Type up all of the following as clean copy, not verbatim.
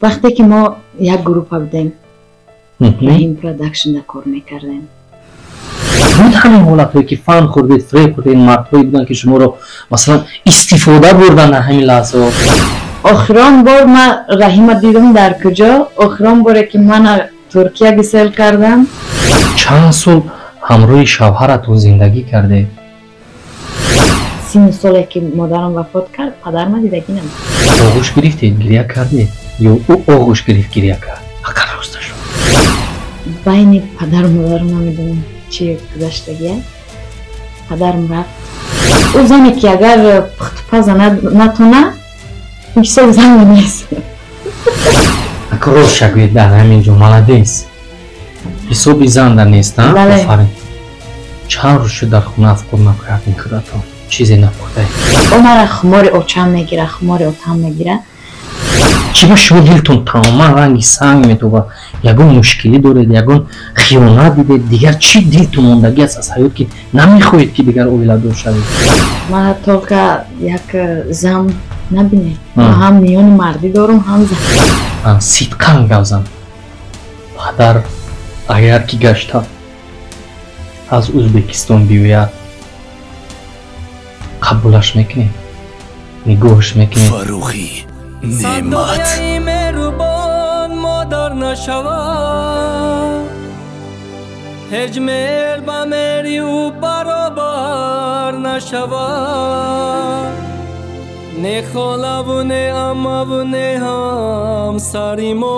Вақте ки мо як группа будем, Раҳим Продакшнда кор мекардем. Буд ҳамин ҳолатҳое ки фан хӯрдед, фиреб хӯрдед, мардҳое буданд ки шуморо масалан истифода бурданд дар ҳамин лаҳзаҳо? Охирон бор ман Раҳима дидам дар куҷо? Охирон боре ки мана Туркия гисел кардам. Чанд сол ҳамроҳи шавҳаратон зиндагӣ кардед? 30 соле ки модарам вафот кард, падарма дидагӣ набуд. Оғӯш гирифтед, гиря кардед ё ӯ оғӯш гирифт, гиря кард? Ҳаққан роста шуд. Байни падару модарам намедонам чӣ гузаштагия. Падарам рафт. Ӯ зане ки агар пухтупаза натона, ҳисоб зан нест. Ака рост шагӯед дар ҳамин ҷо, молодец. Ҳисоби занда нест, а? Офарин. Чанд рӯз шуд дар хона афкор накардем худатон? Чизе напухтаед. Ӯ мара хумори очам мегира, хумори отам мегира. Чӣ ба шумо дилтон тамоман ранги санг метобад? Ягон мушкилӣ доред, ягон хиёнат дидед, дигар чӣ дилтон мондагӣ аст аз ҳаёт ки намехоҳед ки дигар оиладор шавед? Мана только як зан набинед. Ман ҳам миёни мардӣ дорум, ҳам зан. Сидқан гап зан. Падар агар ки гашта аз Ӯзбекистон биёяд, қабулаш мекунед, нигоҳш мекунед? Фаррухи Неъмат. Меҳрубон модар нашавад, ҳеҷ меҳр ба меҳри ӯ баробар нашавад. Не холаву не аммаву не ҳамсари мо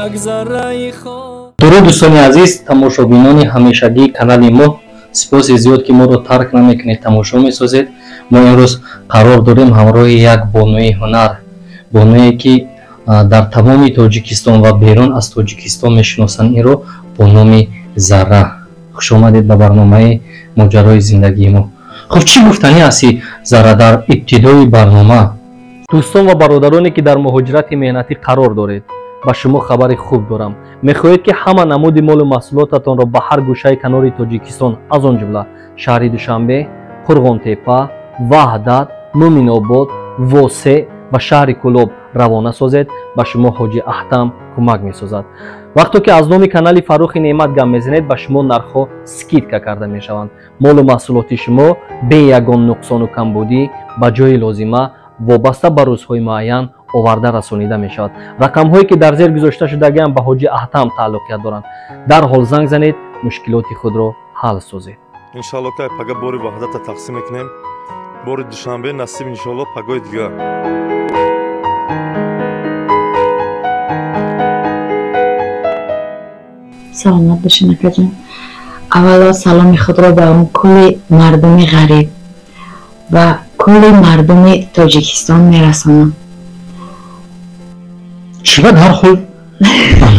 як зарраи хо. Дуруд дӯстони азиз, тамошобинони ҳамешагии канали мо, сипоси зиёд ки моро тарк намекунед, тамошо месозед. Мо имрӯз қарор дорем ҳамроҳи як бонуи ҳунар, бонуе ки дар тамоми Тоҷикистон ва берун аз Тоҷикистон мешиносанд инро бо номи Зарра. Хуш омадед ба барномаи моҷарои зиндагии мо. Хуб, чӣ гуфтанӣ ҳасти Зарра дар ибтидои барнома? Дӯстон ва бародароне ки дар муҳоҷирати меҳнатӣ қарор доред, ба шумо хабари хуб дорам. Мехоҳед ки ҳама намуди молу маҳсулотатонро ба ҳар гӯшаи канори Тоҷикистон, аз он ҷумла шаҳри Душанбе, Қурғонтепа, Ваҳдат, Мӯминобод, Восе ва шаҳри Кӯлоб равона созед, ба шумо Ҳоҷи Аҳтам кӯмак месозад. Вақто ки аз номи канали Фаррухи Неъмат гап мезанед, ба шумо нархҳо скидка карда мешаванд. Молу маҳсулоти шумо бе ягон нуқсону камбудӣ ба ҷои лозима вобаста ба рӯзҳои муайян оварда расонида мешавад. Рақамҳое ки дар зер гузошта шудагиам ба Ҳоҷи Аҳтам тааллуқият доранд. Дарҳол занг занед, мушкилоти худро ҳал созед. Иншалло ки пага бори Ваҳдата тақсим мекунем, бори Душанбе насиб иншалло пагои дигар. Саломат бошед акаҷон. Аввало саломи худро ба он кулли мардуми ғариб ва кулли мардуми Тоҷикистон мерасонам. Чӣ ба дарҳол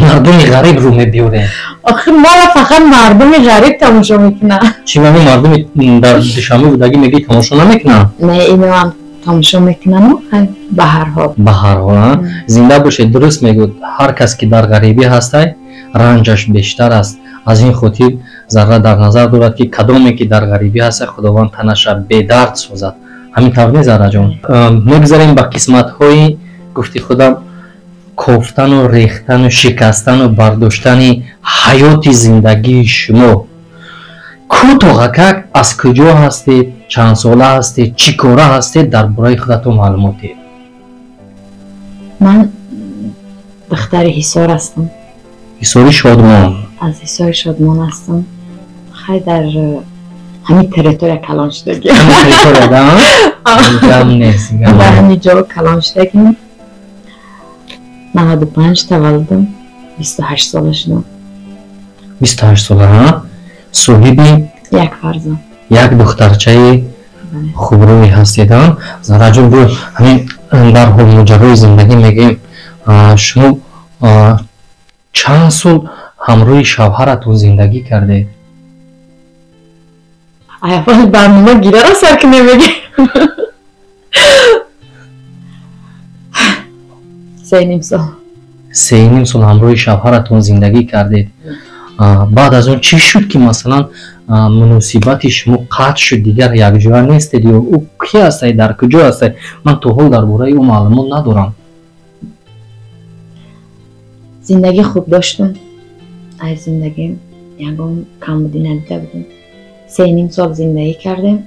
мардуми ғариб рӯ мебиёрем? Охир моро фақат мардуми ғариб тамошо мекунанд. Чӣ маъно мардуми дар Душанбе будагӣ мегӯӣ тамошо намекунанд? Не, иноам тамошо мекунану ба ҳар ҳол. Ба ҳар ҳол, а? Зинда бошед, дуруст мегӯд. Ҳар кас ки дар ғарибӣ ҳастай, ранҷаш бештар аст. Аз ин хотир Зарра дар назар дорад ки кадоме ки дар ғарибӣ ҳаста, Худованд танаша бедард созад. Ҳамин тавр не, Зарраҷон? Мегузарем ба қисматҳои гуфти худам кофтану рехтану шикастану бардоштани ҳаёти зиндагии шумо. Кӯтоҳакак аз куҷо ҳастед, чанд сола ҳастед, чӣ кора ҳастед, дар бораи худатон маълумот диҳед. Ман духтари Ҳисор ҳастам. Ҳисори Шодмон. Аз Ҳисори Шодмон ҳастам. Хай дар ҳамин территория калон шудагӣ. Ҳамин территория, да? Гам нест, гам Дар нест. ҳамин ҷо калон шудагӣ. 95 таваллудам, 28 сола шудам. 28 сола, ҳа? Соҳиби як фарзанд. Як духтарчаи хубрӯй ҳастед, ҳа? Зарраҷон, бо ҳамин дарҳол моҷарои зиндагӣ мегӯем. Шумо чанд сол ҳамроҳи шавҳаратон зиндагӣ кардед? Аввал барнома гираро сар кунем мегӯем. 3.5 сол. 3.5 сол ҳамроҳи шавҳаратон зиндагӣ кардед. Баъд аз он чӣ шуд ки масалан муносибати шумо қатъ шуд, дигар якҷоя нестед ё ӯ ки ҳастай, дар куҷо ҳастай? Ман то ҳол дар бораи ӯ маълумот надорам. Зиндагӣ хуб доштум. Аз зиндагим ягон камбудӣ надида будем. 3.5 сол зиндагӣ кардем,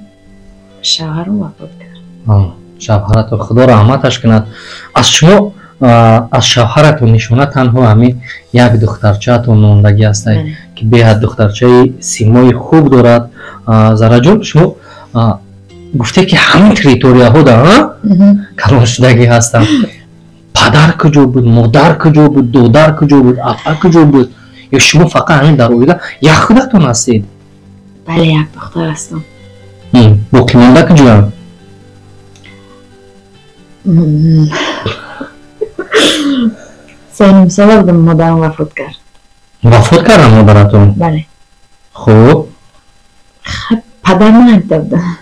шавҳарам вафот кард. Шавҳаратон Худо раҳматаш кунад. Аз шумо, аз шавҳаратон нишона танҳо ҳамин як духтарчаатон мондагӣ ҳастай, ки беҳад духтарчаи симои хуб дорад. Зараҷон, шумо гуфте ки ҳамин территорияҳо да калоншудагӣ ҳастанд. Падар куҷо буд, модар куҷо буд, додар куҷо буд, апа куҷо буд? Ё шумо фақат ҳамин дар оила як худатон ҳастед? Бале, як духтар ҳастам. Боқимонда куҷоянд? 3.5 сола будам, модарам вафот кард. Вафот кардам модаратон? Бале. Хуб. Падарам надида будам.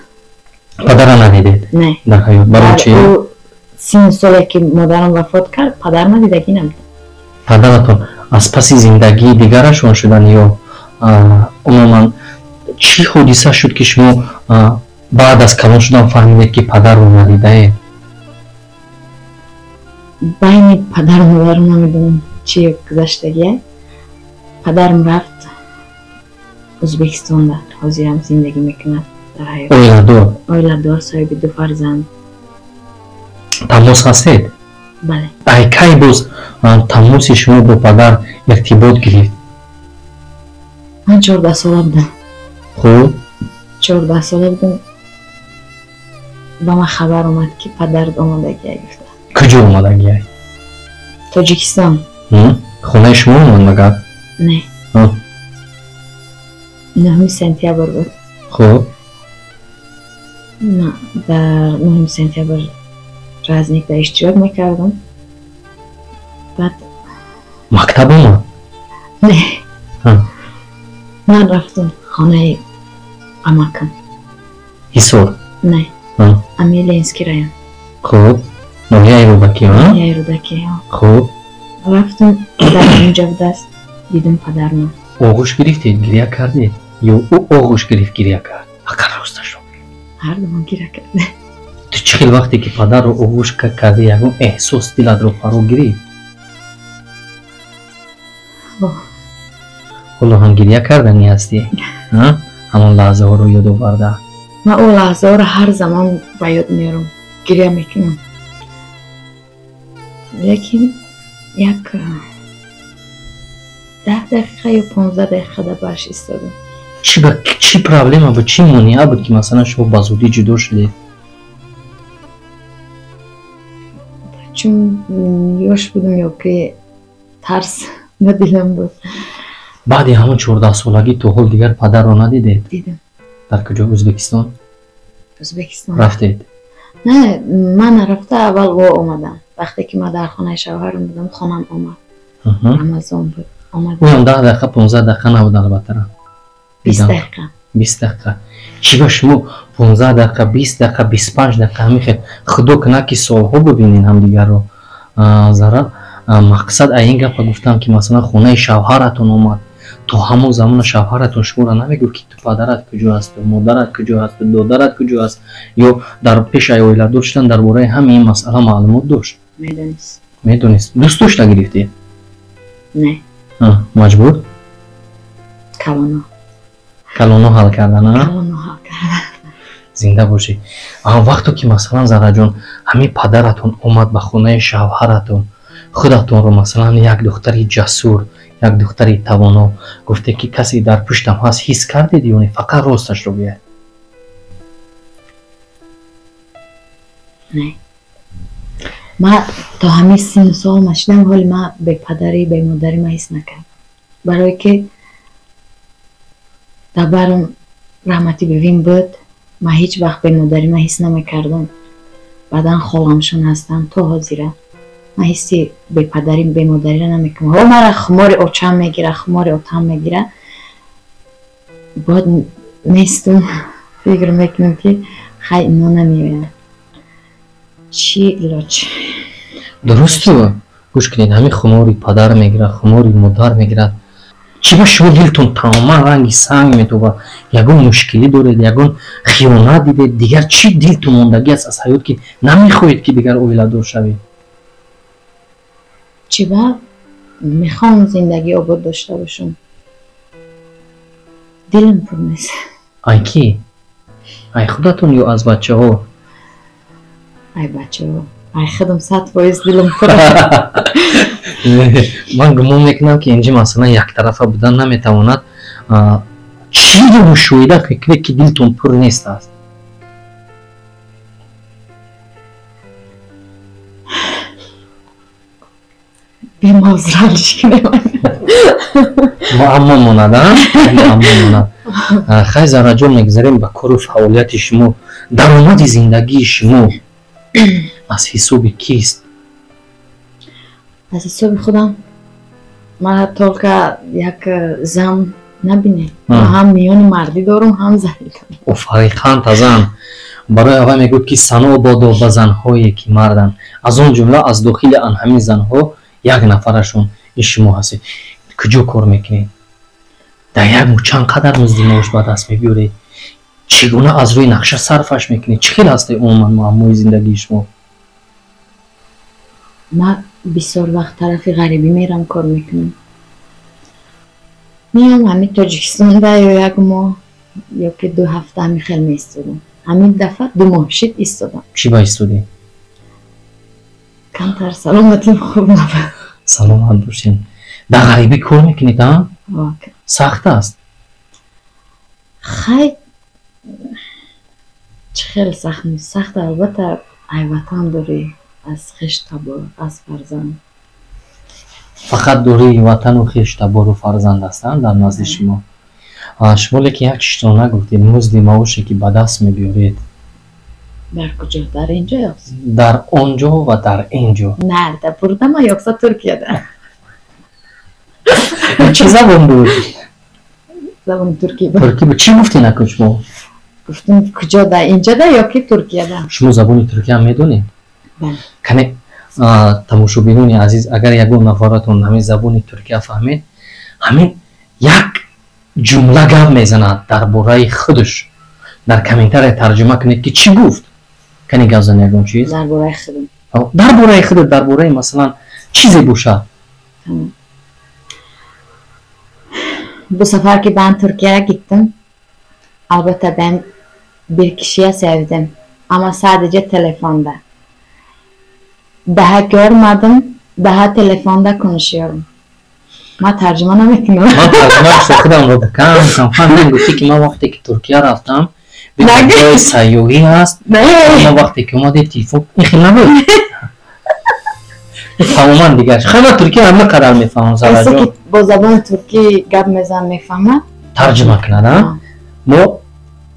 Падара надидед? Не. Дар ҳаёт. Барои чӣ? 30 соле ки модарам вафот кард, падар надидагӣ набудам. Падаратон аз паси зиндагии дигарашон шудан ё умуман чӣ ҳодиса шуд ки шумо баъд аз калон шудан фаҳмидед ки падарро надидаед? Байни падару модарам намедонам чӣ гузаштагие. Падарам рафт Ӯзбекистонда, ҳозирам зиндагӣ мекунад дар ҳаёт. Оиладор? Оиладор, соҳиби 2 фарзанд. Тамос ҳастед? Бале. Ай кай боз тамоси шумо бо падар иртибот гирифт? Ман 14 сола будам. Хуб. 14 сола будам. Ба ман хабар омад ки падарат омадагия гуфта. Куҷо омадагия? Тоҷикистон. Хонаи шумо омад магар? Не. 9 сентябр буд. Хуб. Дар 9 сентябр праздник да иштирок мекардам. Баъд мактаб омад? Не. Ман рафтам хонаи амакам. Ҳисор? Не. Ами Ленинский район. Хуб. Ноҳияи Рӯдакӣ, ноҳияи Рӯдакӣ. Хуб. Рафтам, падарам унҷа будааст, дидам падарам. Оғӯш гирифтед, гиря кардед ё ӯ оғӯш гирифт, гиря кард? Ақал росташро бигӯ. Ҳар думон гиря кардем. Ту чӣ хел вақте ки падарро оғӯш кардӣ, ягон эҳсос дилатро фаро гирифт? Ҳоло ҳам гиря карданӣ ҳастӣ? Ҳамон лаҳзаҳоро ёд оварда. Ман он лаҳзаҳоро ҳар замон ба ёд меорам, гиря мекунам. Лекин як 10 дақиқа ё 15 дақиқа дар барш истодам. Чӣ проблема буд, чӣ монеа буд ки масалан шумо ба зудӣ ҷудо шудед? Чун ёш будам ё ки тарс ба дилам буд. Баъди ҳамон 14-солагӣ то ҳол дигар падарро надидед? Дидам. Дар куҷо? Ӯзбекистон? Ӯзбекистон. Рафтед? Не, ман нарафта, аввал во омадам. Вақте ки ман дар хонаи шавҳарам будам, хонам омад. Рамазон буд. Омад. Ӯям 10 дақиқа, 15 дақиқа набуд албатта. 20 дақиқа. 20 дақиқа. Чӣ ба шумо 15 дақиқа, 20 дақиқа, 25 дақиқа ҳамин хел худо кунад ки солҳо бибинед ҳамдигарро. Зара мақсад ай ин гапа гуфтам ки масалан хонаи шавҳаратон омад. То ҳамон замона шавҳаратон шуморо намегуфт ки ту падарат куҷо аст, модарат куҷо аст, додарат куҷо аст, ё дар пешаи оиладор шудан дар бораи ҳамин масъала маълумот дошт? Медонист. Медонист. Дӯст дошта гирифтед? Не. Маҷбур? Калоно. Калоно ҳал кардан, а? Калоно ҳал кардан. Зинда бошӣ. Вақто ки масалан Зараҷон ҳамин падаратон омад ба хонаи шавҳаратон, худатонро масалан як духтари ҷасур, як духтари тавоно гуфте ки касе дар пуштам ҳаст, ҳис кардед ё не? Фақат росташро гӯяд. Не. Ман то ҳамин синну сол нашидам, ҳоли ман бепадарӣ, бемодарӣ ман ҳис накардам. Барое ки дар барам раҳмати бивин буд, ман ҳеҷ вақт бемодарӣ ман ҳис намекардам. Баъдан холамшон ҳастанд то ҳозира. Ман ҳисси бепадарӣ, бемодариро намекунам. Ҳо мара хумори очам мегира, хумори отам мегира. Бояд нестум, фикр мекунам ки хай ино намеоянд. Чӣ илоҷ? Дурусту гӯш кунед, ҳамин хумори падар мегирад, хумори модар мегирад. Чӣ ба шумо дилтон тамоман ранги санг метобад? Ягон мушкилӣ доред, ягон хиёнат дидед, дигар чӣ дилтон мондагӣ аст аз ҳаёт, ки намехоҳед, ки дигар оиладор шавед? Чӣ ба мехоҳам зиндагӣ обод дошта бошам. Дилам пур нест. Ай кӣ? Ай худатон ё аз бачаҳо? Ай бачаҳо. Ай худам 100% дилам пур. Ман гумон мекунам, ки инҷи масалан яктарафа будан наметавонад. Чиро мушоҳида мекунед, ки дилтон пур нест аст? Бемавзуралиш кунем. Муаммо монад, муаммо монад. Хай, Зарраҷон, мегузарем ба кору фаъолияти шумо. Даромади зиндагии шумо аз ҳисоби кист? Аз ҳисоби худам. Ман только як зан набинед, ҳам миёни мардӣ дорум, ҳам занӣ дорум. Офарин, зан. Барои аввал мегӯяд, ки сано бодо ба занҳое, ки марданд. Аз он ҷумла аз дохили ан ҳамин занҳо як нафарашон ин шумо ҳастед. Куҷо кор мекунед? Дар як моҳ чанд қадар музди маош ба даст мебиёред? Чӣ гуна аз рӯи нақша сарфаш мекунед? Чӣ хел ҳастед умуман муаммои зиндагии шумо? Ман бисёр вақт тарафи ғарибӣ мерам, кор мекунам. Меям ҳамин Тоҷикистонда ё як моҳ ё ки 2 ҳафта ҳамин хел меистодам. Ҳамин дафъа 2 моҳ шид истодам. Чӣ ба истодӣ? Камтар саломатим хуб набуд. Саломат бошед. Дар ғарибӣ кор мекунед, а? Сахт аст? Хай, чӣ хеле сахт нест. Сахт албатта, ай ватан дорӣ, аз хештабор, аз фарзанд. Фақат дории ватану хештабору фарзанд ҳастанд дар назди шумо. Шумо лекин як чизро нагуфтед: музди маоше, ки ба даст мебиёред. Дар куҷо? Дар инҷо ё? Дар он ҷо ва дар ин ҷо. Nerede? Burada mı yoksa Türkiye'de? Чӣ забон буд? Забони туркӣ буд. Туркӣ буд. Чӣ гуфтед наку шумо? Гуфтем, куҷо, дар инҷода ё ки Туркияда? Шумо забони туркиям медонед? Бале. Кане, тамошобинони азиз, агар ягон нафаратон ҳамин забони туркия фаҳмед, ҳамин як ҷумла гап мезанад дар бораи худаш, дар комментария тарҷума кунед, ки чӣ гуфт. Кане, гап зан ягон чиз. Дар бораи худам? Дар бораи худат, дар бораи масалан чизе бошад. Bu seferki ben Türkiye'ye gittim. Albatta ben bir kişiye sevdim. Ama sadece telefonda. Daha görmedim, daha telefonda konuşuyorum. Ма тарҷума намекунам. Ман тарҷума худамро кам кам фаҳмидам. Гуфтӣ, ки ман вақте ки Туркия рафтам, ҷои сайёҳӣ ҳаст, ма вақте ки омадем, телефон ин хел набуд, тамоман дигар. Хай, ман туркия ҳама қадар мефаҳмам, Зарраҷон. Бо забони туркӣ гап мезан, мефаҳмад. Тарҷума кунад. Мо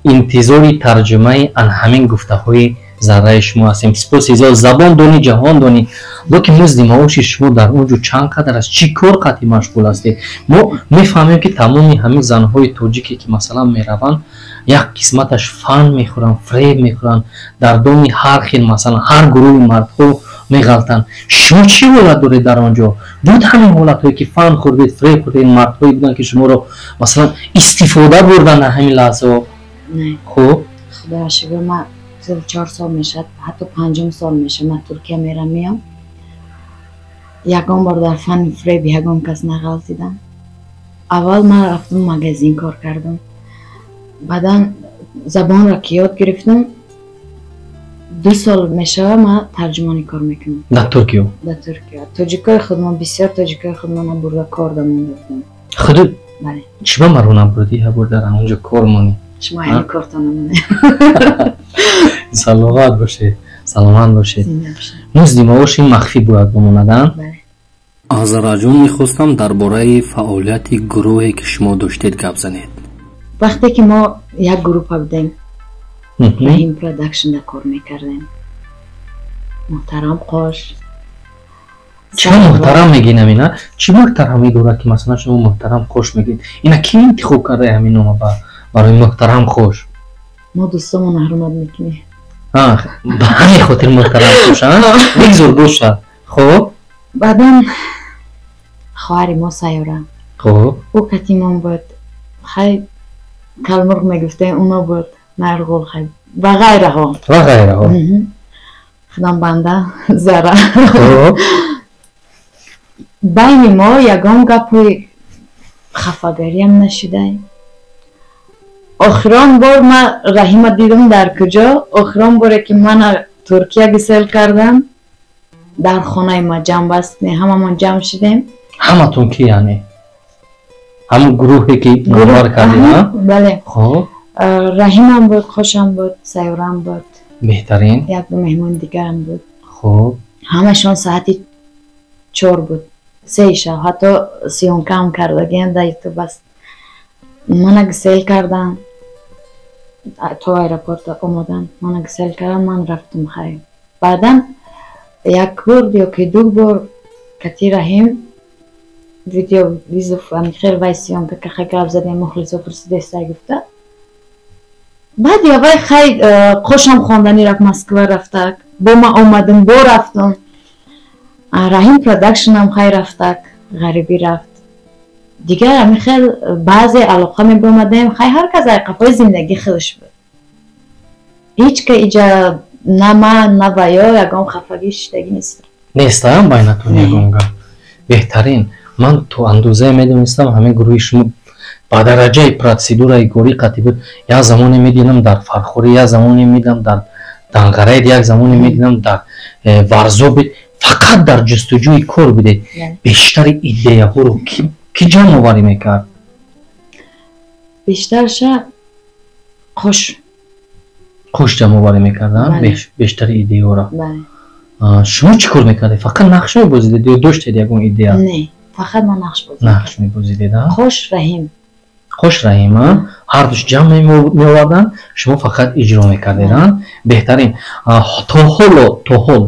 интизори тарҷумаи ан ҳамин гуфтаҳои Зарраи шумо ҳастем. Сипоси зиёд. Забон дони, ҷаҳон донӣ. Лекин музди маоши шумо дар он ҷо чанд қадар аст? Чӣ кор қатъи машғул ҳастед? Мо мефаҳмем, ки тамоми ҳамин занҳои тоҷике, ки масалан мераванд, як қисматаш фан мехӯранд, фреб мехӯранд, дар доми ҳар хел, масалан, ҳар гурӯҳи мардҳо меғалтанд. Шумо чӣ ҳолат доред дар он ҷо? Буд ҳамин ҳолатҳое, ки фан хӯрдед, фреб хӯрдед, мардҳое буданд, ки шуморо масалан истифода бурданд дар ҳамин лаҳзаҳо? Хуб. Худоро шукр, ман 4 сол мешавад, ҳатто панҷум сол мешавад, ман Туркия мерам, меям. Ягон бор дар фани фреб ягон кас нағалтидам. Аввал ман рафтам, магазин кор кардам. Баъдан забонро ки ёд гирифтам, 2 сол мешавад, ман тарҷумонӣ кор мекунам. Дар Туркиё? Дар Туркиё. Тоҷикои худмон, бисёр тоҷикои худмона бурда кор дамон. Худу? Бале. Чӣ ба маро набурдӣ, ҳабур дар ҳамонҷо кор монӣ? Шумо ҳамин кортон намонед. Саломат бошед, саломат бошед. Музди маоши махфӣ бояд бимонад, а? Бале. Аз Зарраҷон мехостам дар бораи фаъолияти гурӯҳе, ки шумо доштед, гап занед. Вақте ки мо як группа будем, Раҳим Продакшнда кор мекардем. Муҳтарам Қош. Чӣ муҳтарам мегӯед ҳамина? Чӣ муҳтарамӣ дорад, ки масалан шумо Муҳтарам Қош мегӯед? Ина кӣ интихоб карда ҳамин нома барои Муҳтарам Қош? Мо дӯстомон ҳурмат мекунем. Ба ҳамин хотир Муҳтарам Қош, а? Бигзор бошад. Хуб. Баъдан хоҳари мо Сайёра. Хуб. Ӯ катимон буд. Хай, калмурғ мегуфтем, уно буд, нарғул, хай, ва ғайраҳо. Ва ғайраҳо. Худам банда зара. Хуб. Байни мо ягон гапи хафагариам нашудай. Охирон бор ман Раҳима дидам дар куҷо? Охирон боре ки мана Туркия гусел кардам, дар хонаи ма ҷамъ бастем, ҳамамон ҷамъ шудем. Ҳаматон ки, яъне ҳамун гурӯҳе ки номбар кардед? Бале. Хуб. Раҳимам буд, Хошам буд, Сайёрам буд. Беҳтарин. Як ду меҳмони дигарам буд. Хуб. Ҳамашон соати 4 буд, 3 шаб, ҳатто съёмка ам кардагиам дар Ютуб аст. Мана гусел кардан, то аэропорт омадан, мана гусел кардан, ман рафтум. Хай, баъдан як бор ёки ду бор кати Раҳим видео вызов, хел вай съёмка каха гап задем, мухлисо пурсидестай гуфта. Баъд явай, хай, Қошам хонданӣ рафт, Москва рафтак, бо ман омадам, бо рафтам. Раҳим Продакшнам, хай, рафтак, ғарибӣ рафт. Дигар ҳамин хел баъзе алоқа мебиомадаем. Хай, ҳар кас ай қафои зиндагӣ худаш буд. Ҳеҷ ка иҷа на ман, на ваё ягон хафагӣ шидагӣ нест. Нестам байнатон ягон гап. Беҳтарин. Ман то андозае медонистам, ҳамин гурӯҳи шумо ба дараҷаи процедураи горӣ қатъӣ буд. Як замоне медидам дар Фархорӣ, як замоне медидам дар Данғараид, як замоне медидам дар Варзобед, фақат дар ҷустуҷӯи кор будед. Бештари идеяҳоро кӣ ҷамъоварӣ мекард? Бештарша Қош. Қош ҷамъоварӣ мекард бештари идеяҳоро? Шумо чӣ кор мекардед? Фақат нақш мебозидед ё доштед ягон идея? Не, фақат ман нақш бозидам. Нақш мебозидед? Қош, Раҳим. Қош, Раҳим ҳардуш ҷамъ меоварданд, шумо фақат иҷро мекардед. Беҳтарин. То ҳоло, то ҳол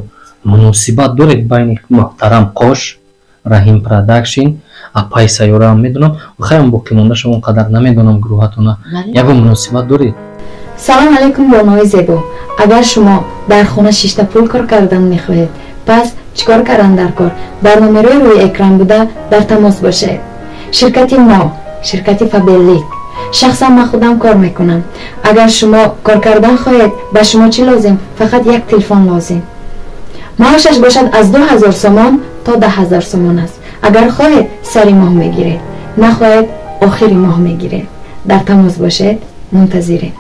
муносибат доред байни муҳтарам Қош, Раҳим Продакшн, апай Сайёраам медонам, хайм боқимондаша он қадар намедонам гурӯҳатона, ягон муносибат доред? Салом алайкум, бонуи зебо! Агар шумо дар хона шишта пул кор кардан мехоҳед, пас чӣ кор кардан дар кор? Дар номерои рӯи экран буда дар тамос бошед. Ширкати мо ширкати Фаберлик. Шахсан ман худам кор мекунам. Агар шумо кор кардан хоҳед, ба шумо чӣ лозим? Фақат як телефон лозим. Маошаш бошад аз 2000 сомон то 10 000 сомон аст. Агар хоҳед, сари моҳ мегиред, нахоҳед, охири моҳ мегиред. Дар тамос бошед, мунтазирем.